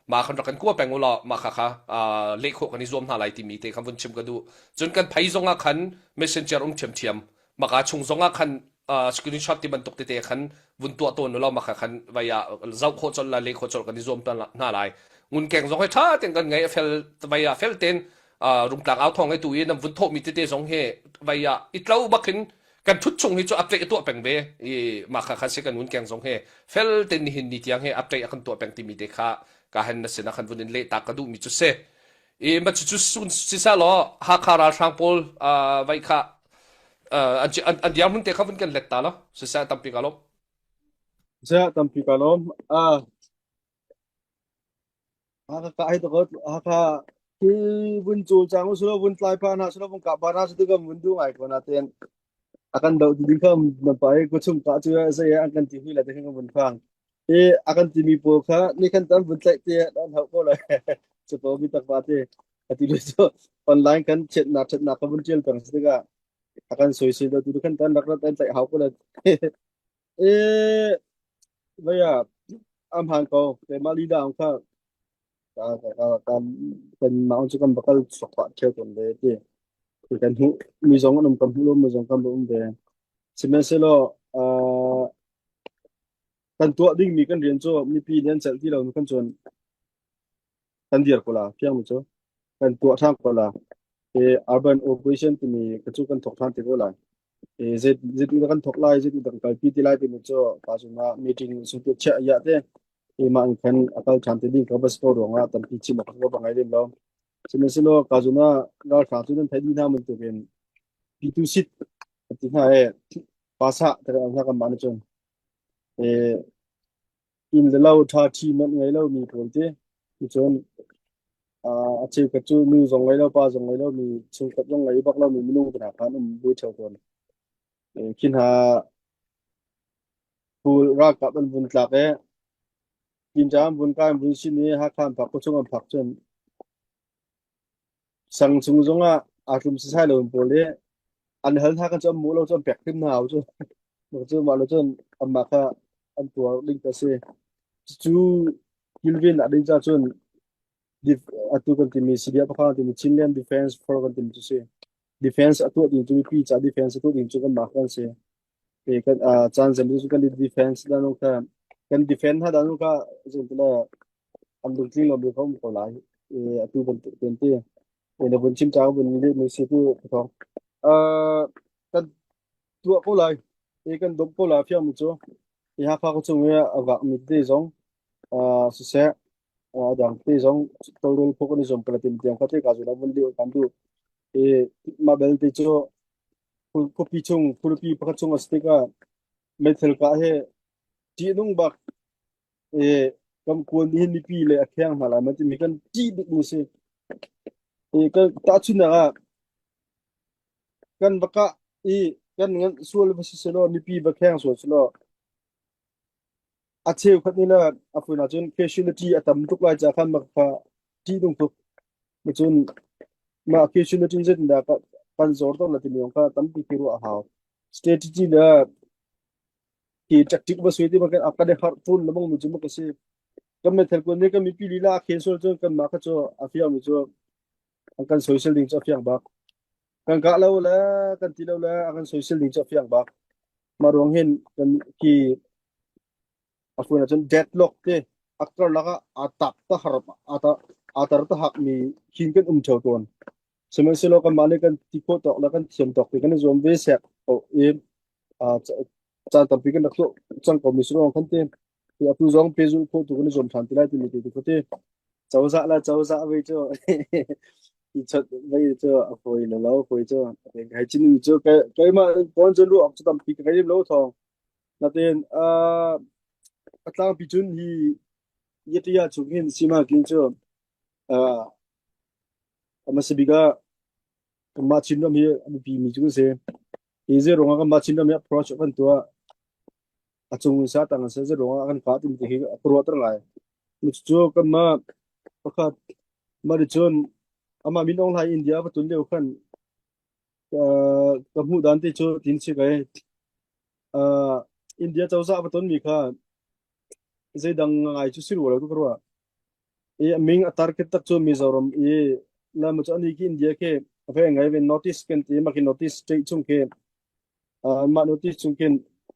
Mah khan rak kan kua peng u law mah kha kha leh khawh kan i zuam hna lai timi te kha vun chim ka duh. Cun kan phei zong ah khan messenger um ṭhiamṭhiam. Maka chung zong ah khan screenshot ti bantuk tete khan vun tuah tawn u law maka khan vai ah zoh khawh colh la leh khawh colh kan i zuam hna lai. Ngunkeng zong hi ṭha tein kan ngei a fel vai ah fel tein rungtlang au thawng tu i nan vun thawhmi tete zong hi vai ah i tlo bak in kan thut chung hi cu update a tuah peng ve i mah kha khan si kan ngunkeng zong hi fel tein nihin ni tiang hi update a kan tuah peng timi te kha ka hen na sin ah khan vun in leh ta ka duhmi cu si i ma cu cu sun sisa law Hakha ralhrang pawl vai kha an an diar hmun te kha vun kan let ta lo sisa tampi ka lom Sisa tampi ka lom ah Hakha ka ai takot Hakha hi vun cul cang usulaw vun tlai pa hna sulaw vun kah pa hna su kan vun duh ngai ko na ten akan do ding kha nan pa i kuchung ka chu zei an kan ti hui la te kan vun phang i akan ti mi pawl kha ni khan tan vun tlaih te an hau ko lai chu po mi tak pa te ati le chu online kan chet na chet na ka vun tial peng tikah akan soisel do tu khan tan rak rat an tlaih hau ko lai E vaya am han ko te ma li da kha ka ka ka kan ma chu kan bakal sokwa theu ton ve ti ti kan hu mi zong an um kan hu lo mi zong kan um ve sihmanhsehlaw uh kan tuah ding mi kan rian cu mipi nih an celh ti lo kan cun kan dir ko la fiang mi cu kan tuah ṭhan ko la e urban operation timi ka cu kan thok ṭhan te ko lai e zei zeitin kan thok lai zeitin kan kalpi ti lai timi cu pa zung ah meeting sung te chia ya te e ma an khan akal ṭhan te ding ka bas ko ruangah tampi chim ak ko bangai lem lo sihmanhsehlaw ka zung ah ralhrang cu nan thei dih hna bantukin P2 sit ti hna e pasa te kan hna kan ma na cun e inn le lo ṭha ṭhi manh ngei lomi pawl ti cun a cheukhat cu nu zong ngei lo pa zong ngei lomi chungkhat zong ngei bak lomi minung hna kha an um vui ṭheo tawn. Khi hna pul ralkap an vun tlak i Tinṭa an vun kai an vun sin i Hakha an phak khuachung an phak cun Sang chung zongah aa tlum sisai lo pawl i an hal hna kan cu an hmuh lo cu an pek hrim hna cu. Cu mah lo cun anmah kha an tuar ding a si. Cu kilven a ding cun atu kan timi CDF pakhat kan timi Chinland Defense Force kan timi cu si. Defense a tuah ding cu mipi ca defense a tuah ding cu kanmah kan si. E kan caan zem cu kan defense dan kha kan defend ha dan kha zung tile an lungtling lo mi kha um ko lai. E atu bantuk ten ti. E na vun chim cha vun le mi si tu thong. Uh, kan tuah ko lai. E kan dom ko lai fiang mi cu. E Hakha ko chung i a vak mi te zong uh, siseh a dang te zong tawlrel phu kan i zuam palatim tiang kha te ka zu la vun liu kan du. E mah belte cu khuapi chung khualipi pakhat chung a si tikah meithal kah hi ṭihnung bak e kam kuan nih hin mipi le a kheng hna lai ma timi kan ṭih bik mi si. E kan tahchunhnak ah kan va kah i kan ngan sual va si selaw mipi va kheng sual selaw a cheukhat nih le a fun ahcun casualty a tam tuk lai ca khan mah kha ṭihnung tuk. Cun mah casualty zeitindah kan zor to la timi kha tampi khi ruah a hau. Strategy le hi tactic va sui ti ma kan kan i harh ṭun lemang mi cu ma ka si. Kan meithal kun nih kan mipi lila a khen sual cun kanmah kha cu a fiang mi cu an kan soisel ding cu a fiang bak. Kan kah lo le kan ti lo le a kan soisel ding cu a fiang bak. Mah ruang hin kan khi a fun ahcun deadlock te a karlak ah aa tak ta har aa ta aa tar ta hak mi khin kan um theo tawn. Sihmanhsehlaw kanmah nih kan ti khawh tawk le kan thiam tawk ti kan i zuam ve sek ko i caan tampi kan rak tuah cang ko mi si ruang khan ti atu zong pehzulh khawh tu kan i zuam ṭhan ti lai timi te tu ti cozah le cozah vei cu i chawt vei cu a fawi lo lo fawi cu hei chin mi cu keimah kawn cu lu awk cu tampi ka ngei lo thawng natin a tlangpi cun hi yatiya chung hin sima king cu hmasa bik ah kanmah Chinram hi a biapi mi cu kan si. Hi zei ruangah kanmah Chinram hi approach kan tuah a cung in sa tang in seh zei ruangah kan kah timi hi a ka ruahter ngai. Cucu kanmah pakhat mah nih cun amah Min Aung Hlaing India va tun lio khan ka hmuh dan te cu tin si kai India cozah va ton mi kha zeidang ngai cu si rua lo tu ka ruah. I a min a target tak cu Mizoram i lam cu ani ki India khi a ve ngai ve notice kan ti mah khi notice state chung khi mah notice chung khin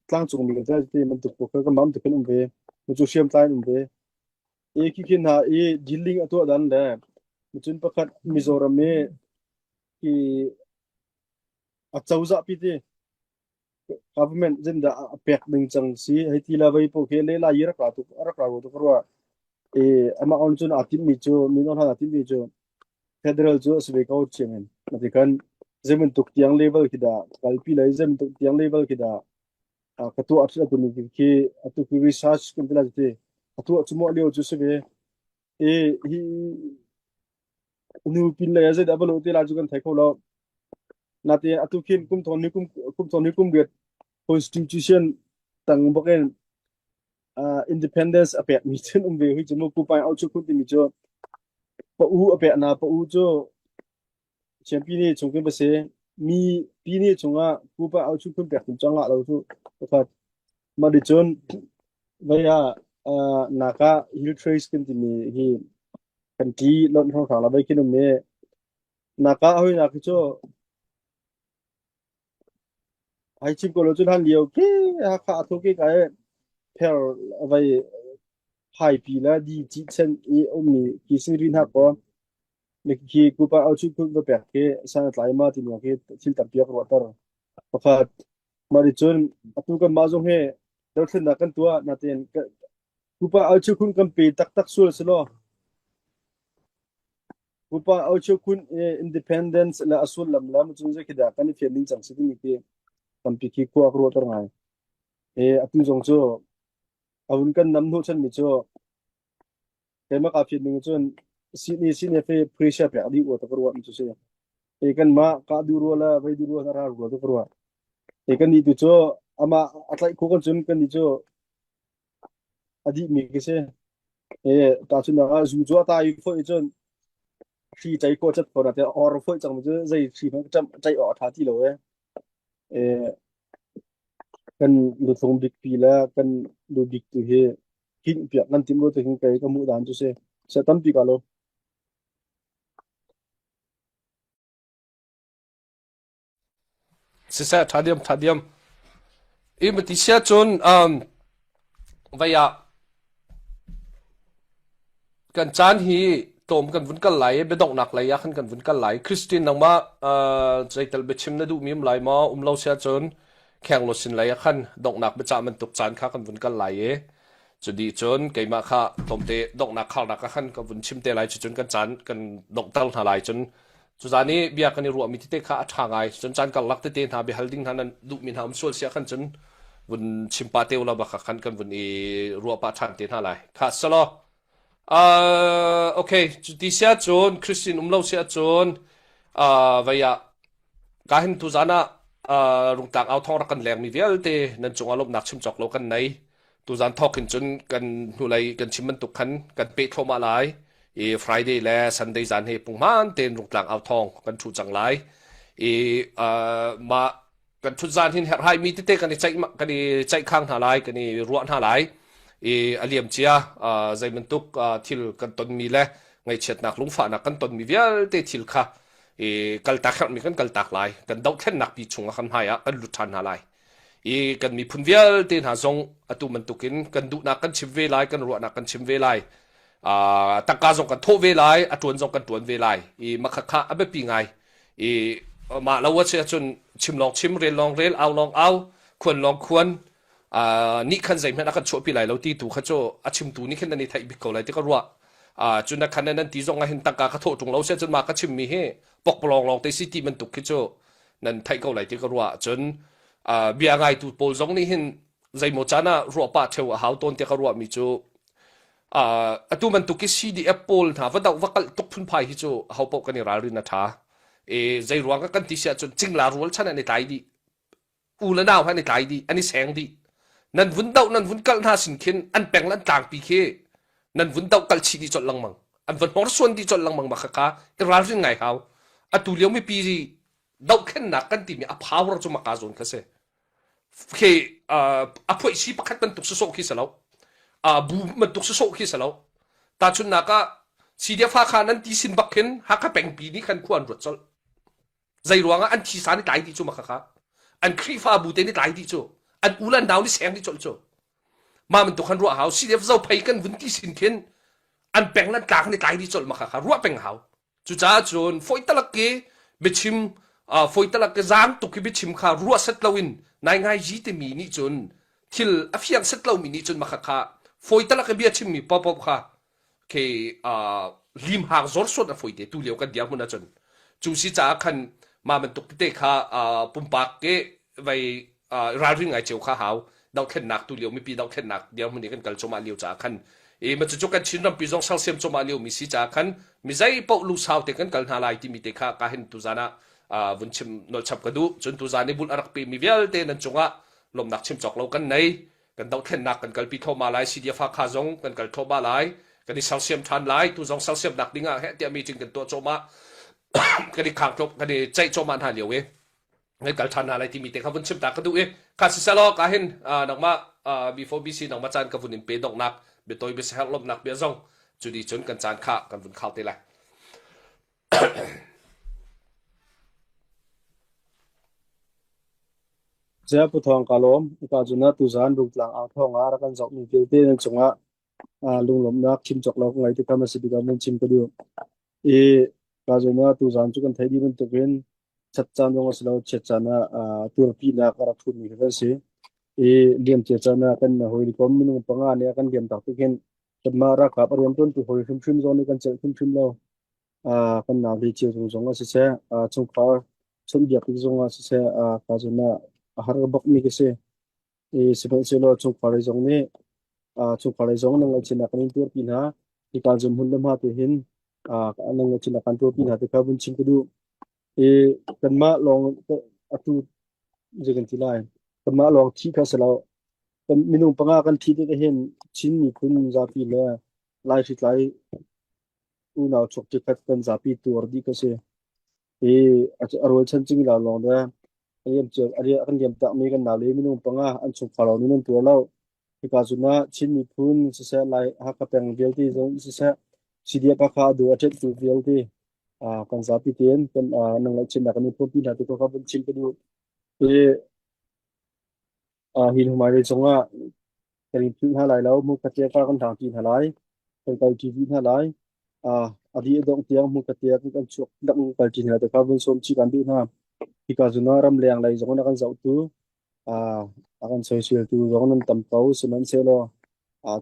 tlangcung mi kan ti bantuk ko kan mam te kan um ve cu hriam tlai um ve i khi khi hna i dealing a tuah dan le cun pakhat Mizoram i i a cozah pi ti government zindah a pek ding cang si hei ti la vei po khi le lai rak ra tuk rak ra tuk rua e ama on cun a tim mi cu min on han a tim mi cu federal cu a si ve ko chiang in mati kan zeman tuk tiang level khi da kalpi lai zeman tuk tiang level khi da ka tu a tu ni khi atu ki research kan ti la ti atu chu mo lio chu si ve e hi nu pin lei ah zeidah va lawh te lai cu kan thei kho lo. Natein atu khin kum thong ni kum kum thong ni kum riat constitution tang bakin uh, independence a pek mi cun um ve hui cu mu kupai au chu khun timi cu pa u a pek na pa u cu champion ni chung kin ba se mi pi ni chungah kupa au chu khun pek tum changa lo cu pakhat ma di cun vaya uh, naka hill trace kan timi hi kan ṭi lonh hrawnghrang la vei khin um i naka hoi nak hi cu hai chim ko lo cun han lio khi Hakha a thuk i kai pher vei phaipi le di ci chen i ummi ki singri hna ko khi kupa au chu khun va pek khi san tlai ma ti khi thil tampi a ruahter pakhat mah nih cun atu kan mah zong hi dothlennak kan tuah natin Pupa Auchukhun kan pe taktak sual si law Pupa Auchukhun independence le a sullam le cun zei khi dah kan i fian ding cang si timi khi tampi khi khua ka ruahter ngai. E atu zong cu a hun kan nam hnu chanmi cu keimah kaa fian ning cun sini sini fe pressure pek dih u ta ka ruah mi cu si. E kan mah ka duh rua le vei duh rua ra rua tu ka ruah. E kan nih tu cu amah a tlaih khu kan cun kan nih cu A dihmi khi si. E, tahchunhnak ah zu cu a tai foih cun hri ṭai khawh cat ko na te or foih cang cu zei hri hmanh ṭai awk a ṭha ti lo e. E, kan luthlung bik pi le kan lu bik tu hi hinh piak kan tim lo te hin kei ka hmuh dan cu si. Sia tampi ka lo. Siseh ṭha diam ṭha diam. I mati sia cun um, vei ah kan caan hi tlawm kan vun kal lai i biadonghnak lei ah khan kan vun kal lai. Christine nangmah uh, zeital biachim na duhmi um lai maw? Um lo sia cun khenglo sin lei ah khan donghnak biacah bantuk caan kha kan vun kal lai i cu dih cun keimah kha tlawmte donghnak kharnak ah khan ka vun chim te lai cucun kan caan kan donghter hna lai cun Cuzan i bia kan i ruahmi tete kha a ṭha ngai. Cun caan karlak tete hna biahal ding hna nan duhmi hna um sual sia khan cun vun chim pah te ulaw bak khan kan vun i ruah pah ṭhan te hna lai. Kha selaw. Uh, okay, cu ti sia cun Christian um lo sia cun uh, vei ah ka hin tu zan ah uh, rungtlang au thong rak kan lengmi vialte nan cungah lawmhnak chim cawk lo kan nei. Tuzan thawk in cun kan hnulei kan chim bantuk khan kan peh thluahmah lai i Friday le Sunday zan hi punghman tein rungtlang au thawng kan ṭhu cang lai i uh, mah kan ṭhut zan hin herhhai mi tete kan i ceih kan i ceihkhang hna lai kan i ruah hna lai i a liam cia uh, zei bantuk uh, thil kan tonmi le ngaihchiatnak lungfahnak kan tonmi vialte thil kha i kaltak herhmi kan kaltak lai kan dohthlennak pi chungah kan hmai ah kan lut ṭhan hna lai i kan miphun vialte hna zong atu bantukin kan duhnak kan chim ve lai kan ruahnak kan chim ve lai uh, tangka zong kan thawh ve lai a tuan zong kan tuan ve lai i makha kha a biapi ngai. I mah lo a si ahcun chim lawng chim, rel lawng rel, au lawng au, khuan lawng khuan, nih khan zeihmanh a kan chuahpi lai lo ti tu kha cu a chimtu nih khin nan i theih bik ko lai ti ka ruah. Cu na khan nan ti zong ah hin tangka ka thawh ṭung lo si ahcun mah ka chimmi hi pokpalawng lawng te si ti bantuk khi cu nan theih ko lai ti ka ruah. Cun bia ngaitu pawl zong nih hin zeimaw caan ah ruah pah ṭheo a hau tawn tiah ka ruahmi cu atu bantuk i CDF pawl hna va doh va kalh tuk phunphai hi cu ho paoh kan i ralrin a ṭha. E, zei ruang ah kan ti si ahcun cingla rual chan an i tlai dih. U le nau han i tlai dih, an i seng dih. Nan vun doh nan vun kalh hna sin khin an peng le an tlangpi khi nan vun doh kalh chih dih colh lengmang. An van hnorsuan dih colh lengmang ma kha kha i ralrin ngai hau. Atu lio mipi dohthlennak kan timi a power cu maka zawn kha si. Khi a phuaihsi pakhat bantuk sawsawh khi si lo. Bu bantuk sawsawh khi si lo. Tahchunhnak ah CDF Hakha nan ti sin bak khin Hakha pengpi nih khan khua an ruat colh. Zei ruangah an thisa nih tlai dih cu maka kha. An Khrihfabu te nih tlai dih cu. An u le an nau nih seng dih colh cu. Mah bantuk khan ruah hau. CDF Zophei kan vun ti sin khin an peng le an tlang nih tlai dih colh maka kha ruah peng hau. Cucaah cun fawi talak i biachim fawi talak i zaang tuk i biachim kha ruah set loin nai ngai ji timi nih cun thil a fiang set lomi nih cun maka kha fawi talak i bia chimmi paohpaoh kha khi limhang zawrsuan a fawi te tu lio kan dirhmun ahcun cu si caah khan mah bantuk tete kha pumpak ke vei ralring ngai cio kha hau dohthlennak tu lio mipi dohthlennak dirhmun i kan kal cuahmah lio caah khan i ma cucu kan Chin rampi zong sersiam cuahmah lio mi si caah khan mi zei paoh lusau te kan kal hna lai timi te kha ka hin tuzan ah vun chim nolchap ka duh cun tuzan i bul a rak pe mi vialte nan cungah lawmnak chim cawk lo kan nei kan dohthlennak kan kalpi thluahmah lai CDF Hakha zong kan kal thluahmah lai kan i sersiam ṭhan lai tu zong sersiamnak ding ah heh tiah meeting kan tuah cuahmah kan i khang kan i ceih cuahmah hna lio i kan kal ṭhan hna lai timi te kha vun chim ta ka duh i kha siselaw ka hin nangmah before BC nangmah caan ka vun in pe donghnak biatawi biasaherh lawmhnak bia zong cu ni cun kan caan kha kan vun khau te lai. Saya Pu Thawng ka lawm. Ka cun ah tuzaan Rungtlang ang thawng ah rak kan zohmi vialte nan cungah lunglawmhnak chim cawk lo ka ngei tikam a si tikah mun chim ka duh. I ka cun ah tuzaan cu kan theih dih bantukin chat caan zong a si lo, chiat caan ah turpinak a rak ṭhutmi kha kan si. I liamcia caan ah kan hawikom minung panga nih a kan liam tak tik hin kanmah ralkap a rianṭuantu hawi hrimhrim zong nih kan celh hrimhrim lo. Kan nau hlei cio zung zong ah siseh, chungkhar chawnhbiak tik zong ah siseh, ka zawn ah a har bakmi ka si. I sihmanhsehlaw chungkhar lei zong nih chungkhar lei zong nan ngaihchiatnak kan in tuarpi hna. Hika zum hmun le hma te hin nan ngaihchiatnak kan tuarpi hna ti kha vun chim ka duh. I kanmah lawng atu zei kan ti lai. Kanmah lawng thi kha si lo. Kan minung panga kan thi tik ahhin Chin miphun zapi le Lai hritlai unau chuak tikhat kan zapi tuar dih ka si. I a rualchan cingla lawng le a liam cia a kan liam takmi kan nau le minung panga an chungkhar lawng nih nan tuar lo. Hika zun ah Chin miphun siseh Lai Hakha peng vialte zong siseh CDF Hakha a du a ṭenhtu vialte kan zapi tein kan nang ngaihchiatnak kan i phurpi hna ti ko kha vun chim ka duh. I hi hmailei zongah kan in philh hna lai lo. Hmunkhat ka kan hlangṭi hna lai. Kan kalṭi dih hna lai. A ri a dongh tiang hmunkhat kan kan chuak dang kalṭi hna lai ti kha vun sawm chih kan duh hna. Hika zun ah ramleng lei zong in a kan zohtu, a kan soiseltu zong nan tam ko. Sihmanhsehlaw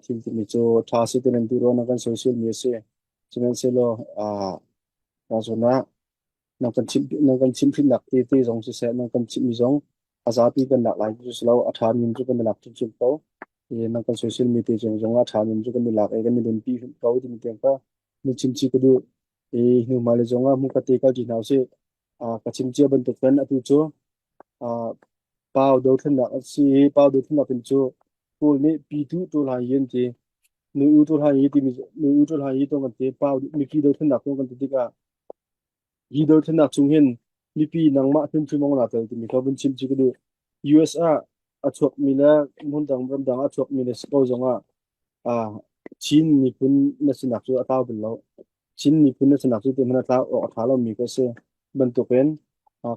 thil timi cu ṭha si ti nan duh ruang ah kan soiselmi a si. Sihmanhsehlaw ka zawn ah nan kan chimh nan kan chimhhrinnak tete zong siseh nan kan chimhmi zong a zapi kan lak lai cu si lo a ṭha mi cu kan i lak hrimhrim ko i nan kan soisel mi te zong zong a ṭha mi cu kan i lak i kan i nunpi hrim ko timi tiang kha na chim chih ka duh i hnu hmailei zong ah hmunkhat te kal ṭi hna usih ka chim cia bantuk in atu cu pau dothlennak a si i pau dothlennak in cu Kawl nih pitu ṭul hai an ti nu u ṭul hai timi nu u ṭul hai to kan ti pau mipi dothlennak to kan ti tikah Hi dothlennak chung hin mipi nangmah hrimhrim ong naa tel timi kha vun chim cu ka duh. US ah a chuakmi le hmundang ramdang ah a chuakmi le si ko zongah ah Chin miphun na sinak cu a tlau bal lo. Chin miphun na sinak cu ti hmanh a tlau awk a ṭha lomi ka si. Bantukin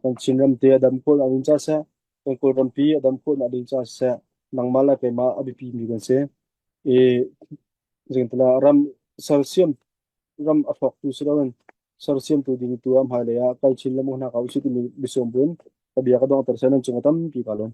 kan Chin ram te a dam khawh ding ca seh, kan Kawlrampi a dam khawh nak ding ca seh, nangmah le keimah a biapi mi kan si. I zingtala ram sersiam ram a hrawktu si loin. Sersiamtu ding tu ah hmailei ah kal chin lengmang hna ko usih timi biasawm buin ka bia ka donghter sian nan cung ah tampi kaa lawm.